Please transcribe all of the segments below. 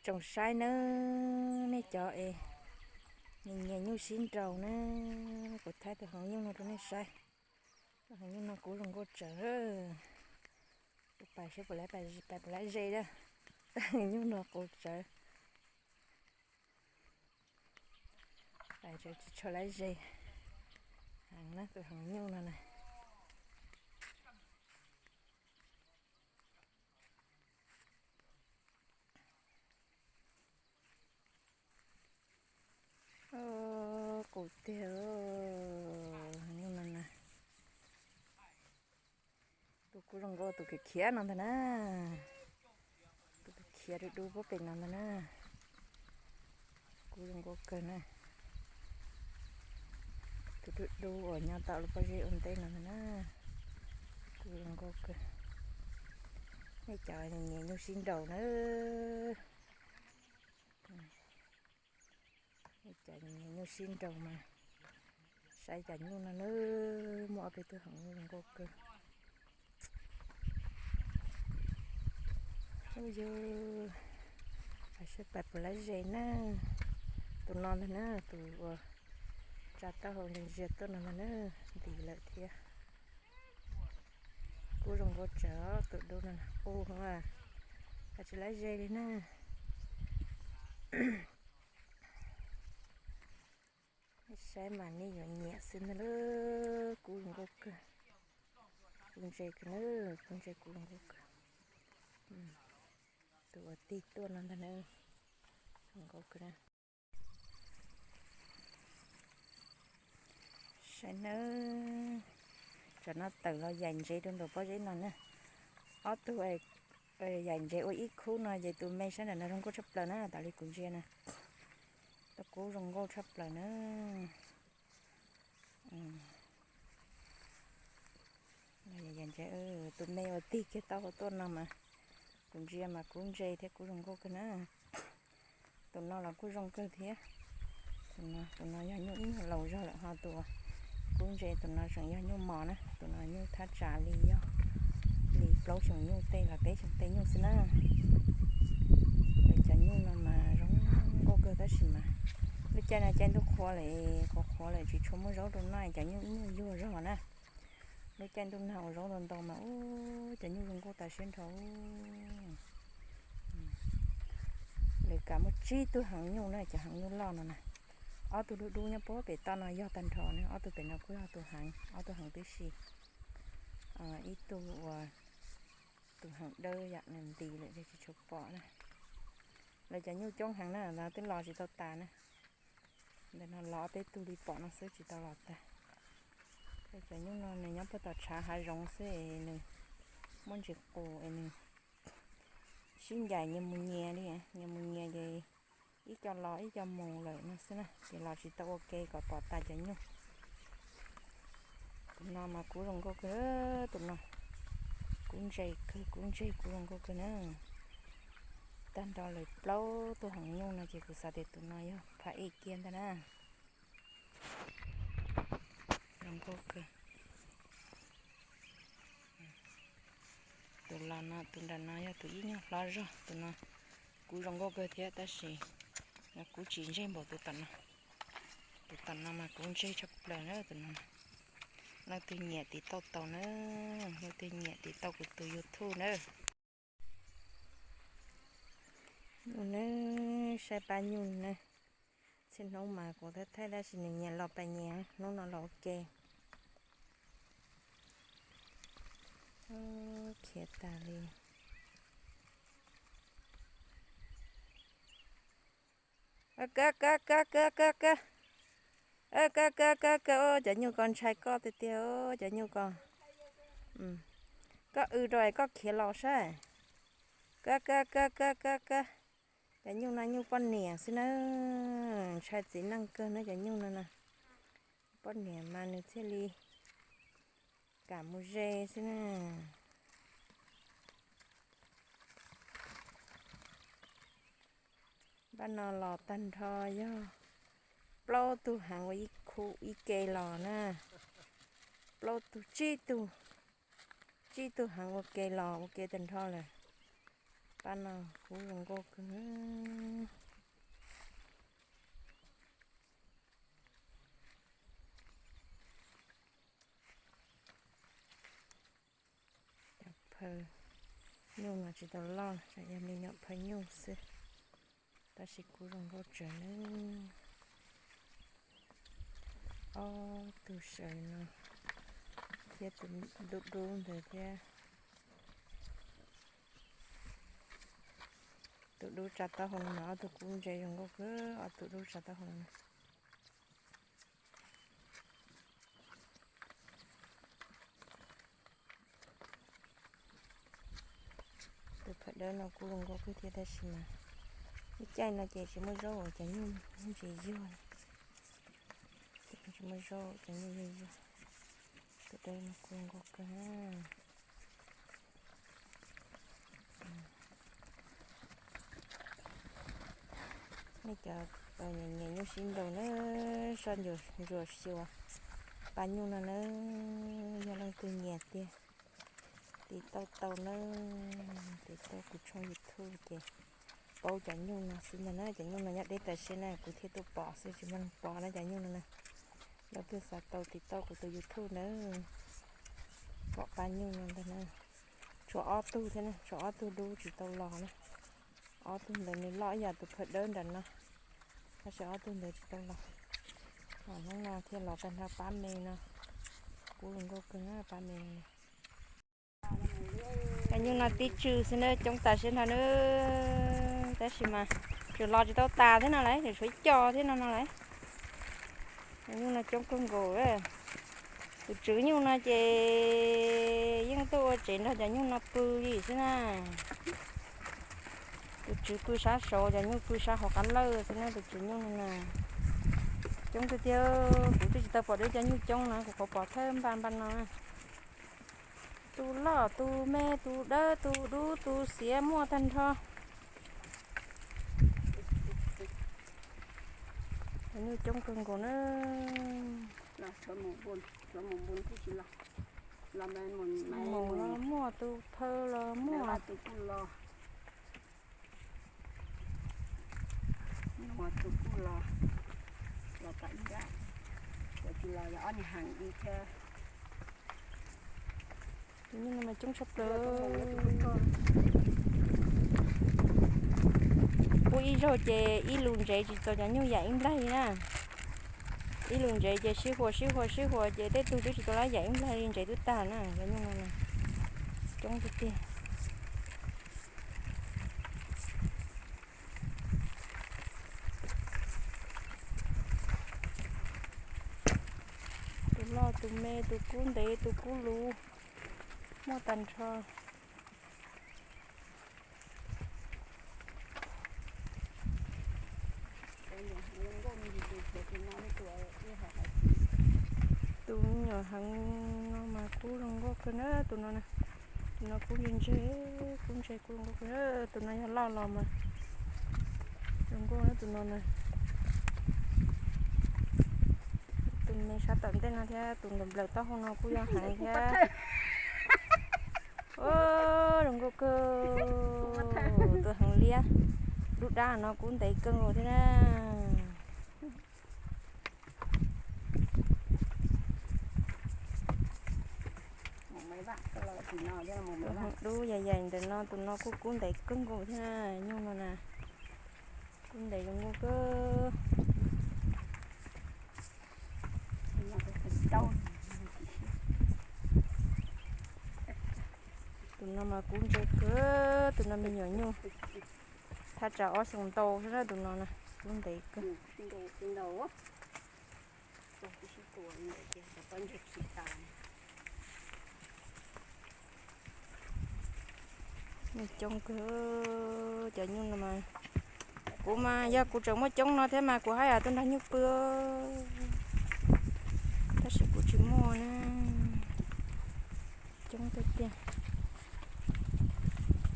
Tsoom saib nawb, nej cov es nyias nyuj sib nraus na, kuv thaij tus heev nyuj no rau nej saib. Tus heev nyuj no kub zoo nkauj tsawv. Kuv pais saib puas lab, pais puas lab ze na. Tus heev nyuj no kub tsawv. Pais tsawv tsis tshua lab ze heev na tus heev nyuj no na. Qus tiag, heev nyuj no na. Tus kub zoo nkauj tus khiav khiav no ntag na. Tus khiav dub dub puag pem no ntag na. Kub zoo nkauj kawg na. Tus dub dub uas nyob tom lub pob zeb ua ntej no ntag na. Kub zoo nkauj kawg. Nej cov nyias nyuj sib nraus na. Nej cov nyias nyuj sib nraus mas saib cov nyuj no na, muaj ob peb tug heev nyuj zoo nkauj kawg. Ub yog, pais saib pais puas lab ze na. Tus no ntag na, tus uas tsa taub hau ntsia tuaj no ntag na, ntis lawm thiab. Kub zoo nkauj tsawv, tus dub no qus heev, pais tsis lab ze li na. Saib mas nej yuav nyiam xwb ntag lauj, kub zoo nkauj kawg. Kub ntse kawg na, kub ntse kub zoo nkauj kawg. Tus uas tig tuaj no ntag na, zoo nkauj kawg na. Saib nawb, tsam no tawm los yaim ntsev rau ntawm pob zeb no na. Ob tug yaim ntsev ua ib khub no ces tus me sab nram no zoo nkauj tshaj plaws na, tas li kuv ntsia na. Tus kub zoo nkauj tshaj plaws na. Yaim ntsev, tus me uas tig kiag taub hau tuaj no mas kuv ntsia mas kub ntse thiab kub zoo nkauj kawg na. Tus no los kuj zoo kawg thiab. Tus no, tus no yog nyuj ib nyuag laus zog lawm ho tus kub ntse tus no tseem yog nyuj mos na. Tus no nyuj thaj tsam li yog li plaub xyoos nyuj tej los peb xyoos tej nyuj xwb na. Lawv cov nyuj no mas zoo nkauj kawg tab sis mas lub caij no caij ntuj qhuav lawm, qhuav qhuav lawm tsis tshua muaj zaub rau noj, cov nyuj ib nyuag yuag zog na. Lub caij ntuj nag uas zaub ntau ntau mas ub cov nyuj zoo nkauj tas siab nrho. Lawv kam muaj tsib tug heev nyuj na, cov heev nyuj loj no na. Ob tug dub dub nyob puag pem toj no yog tag nrho na, ob tug pem no kuj yog tus heev, ob tug heev tib si. Ib tug uas tus heev dawb yam nws ntis lawm ces tsis tshua pom na. Lawv cov nyuj coob heev na, twb los tsis tau tas na. Ntawm no los ob peb tug li pom no xwb tsis tau los tag. Cov nyuj no nws nyob puag tom tshav hav zoov xwb es nws muaj ntsis qus es nws sib ncaim nyias mus nyias li, nyias mus nyias ces ib co los ib co mus lawm no xwb na, ces los tsis tau ua ke kom pom tas cov nyuj. Tus no mas kub zoo nkauj kawg, tus no kub ntse kawg, kub ntse kub zoo nkauj kawg na. Tag nrho lawv plaub tug heev nyuj no ces kuv xav tias tus no yog phab ib kiag ntag na. Zoo nkauj kawg. Tus los no, tus nram no yog tus ib nyuag hlob zog, tus no kuj zoo nkauj kawg thiab tab sis nws kuj tsis ntseg npaum tus tom no. Tus tom no mas kuj ntseg tshaj plaws na tus no. Leej twg nyiam tiv tauj tau na, leej twg nyiam tiv tauj kuv tus YouTube na. Saib pab nyuj na. Txhia hnub mas kuv thaij thaij tab sis nws nyias los pais nyias, hnub no los ua ke. Khiav tas li. Kab kab kab kab kab kab. Kab kab kab kab, cov nyuj ko ntshai koj tiag tiag, cov nyuj ko. Koj w rau es koj khiav los saib. Kab kab kab kab kab kab. Cov nyuj no nyuj poj niam xwb na, ntshai txiv neej kawg na cov nyuj no na. Poj niam mas nws thiaj li kam mus ze xwb na. Npaj no los tag nrho yog plaub tug heev ua ib khub ib ke los na. Plaub tug, tsib tug, tsib tug heev ua ke los ua ke tag nrho lawm. Pab no kub zoo nkauj kawg. Cov phaw nyuj no tsis tau loj, yog me nyuam phaw nyuj xwb, tab sis kub zoo nkauj tsawv nawb. Ob tug sawv no thiab tus dub dub ntawd thiab. Tus dub tsa taub hau no, ob tug kub ntse zoo nkauj kawg, ob tug dub tsa taub hau no. Tus phaw dawb no kuj zoo nkauj kawg thiab tab sis mas lub caij no ces tsis muaj zaub, cov nyuj ntse yuag, tsis muaj zaub, cov nyuj yuag yuag. Tus dawb no kuj zoo nkauj kawg. Nej cov nyiam nyuj sib nraus na, soj ntsuam xyuas pab nyuj no na, yog leej twg nyiam tiag tiv tauj tau na, tiv tauj kuv tshooj YouTube ces paub cov nyuj no xwb ntag na. Cov nyuj no nyob deb tas siab na, kuv thiaj tuaj pom xwb tsis muaj neeg pom na cov nyuj no na. Leej twg xav tau tiv tauj kuv tus YouTube na, pom pab nyuj no ntag na. Tshuav ob tug thiab na, tshuav ob tug dub tsis tau los na. Ob tug ntawd nws loj ib yam tus phaw dawb nram no, tab sis ob tug ntawd tsis tau los. Hnub no thiaj los tag nrho pab me no, kub zoo nkauj kawg na pab me no. Cov nyuj no tib tsw xwb na, coob tas siab nrho na, tab sis mas tseem los tsis tau tas thiab no lauj, tseem tshuav ib co thiab no no lauj. Cov nyuj no coob kawg nkaus. Tus tswv nyuj no ces yeej tuaj ua tsev nrog cov nyuj no pw li xwb na. Tus tswv pw sab saud, cov nyuj pw sab hauv qab lawj xwb na, tus tswv nyuj no na. Coob tiag tiag, kuv twb tsis tau pom dua cov nyuj coob no, kuv qhuav pom thawj npaj npaj no. Tus loj tus me tus dawb tus dub tus xiav muaj tag nrho. Cov nyuj coob kawg nkaus na. Mus los muaj, tus phaw los muaj. Tus kuj los, los tom ib nrab, kuv tsis los yog ob niag heev li thiab. Tus nyuj no mas coob tshaj plaws. Pub ib zaug ces ib lus ntsev tsis txaus cov nyuj yam ib nplag li na. Ib lus ntsev ces sib huas sib huas sib huas ces tej tug twb tsis tau lab yam ib nplag li, ntsev twb tag na. Cov nyuj no coob tiag tiag. Tus loj tus me, tus kub ntev tus kub luv, muaj tag nrho. Tus me nyuam heev no mas kub zoo nkauj kawg na, tus no na. Tus no kub ntse ntse, kub ntse kub zoo nkauj kawg. Tus no yog loj los mas zoo nkauj na tus no na. Tus me sab tom ntej no thiab tus nplaws taub hau no kuj yog heev thiab. Zoo nkauj kawg. Tus heev liab dub dab no kub ntev kawg nkaus thiab na. Tus heev dub yais yais ntawm no, tus no kuj kub ntev kawg nkaus thiab na, nyuj no na. Kub ntev zoo nkauj kawg. Tus no mas kub ntse kawg, tus no me nyuam nyuj thaj tsam ob xyoos ntau xwb na, tus no na kub ntev kawg. Nyuj coob kawg, cov nyuj no mas kuv mas yog kuv tseem muaj coob no thiab mas kuv haj yam tuaj nrog nyuj pw, tab sis kuv tsis muaj na. Coob tiag tiag.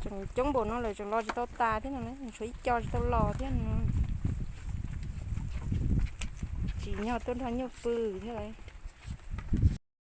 Tseem coob npaum no lawm tseem los tsis tau tas thiab no, tshuav ib co tsis tau los thiab no. Tsim nyog tuaj nrog nyuj pw thiab lauj.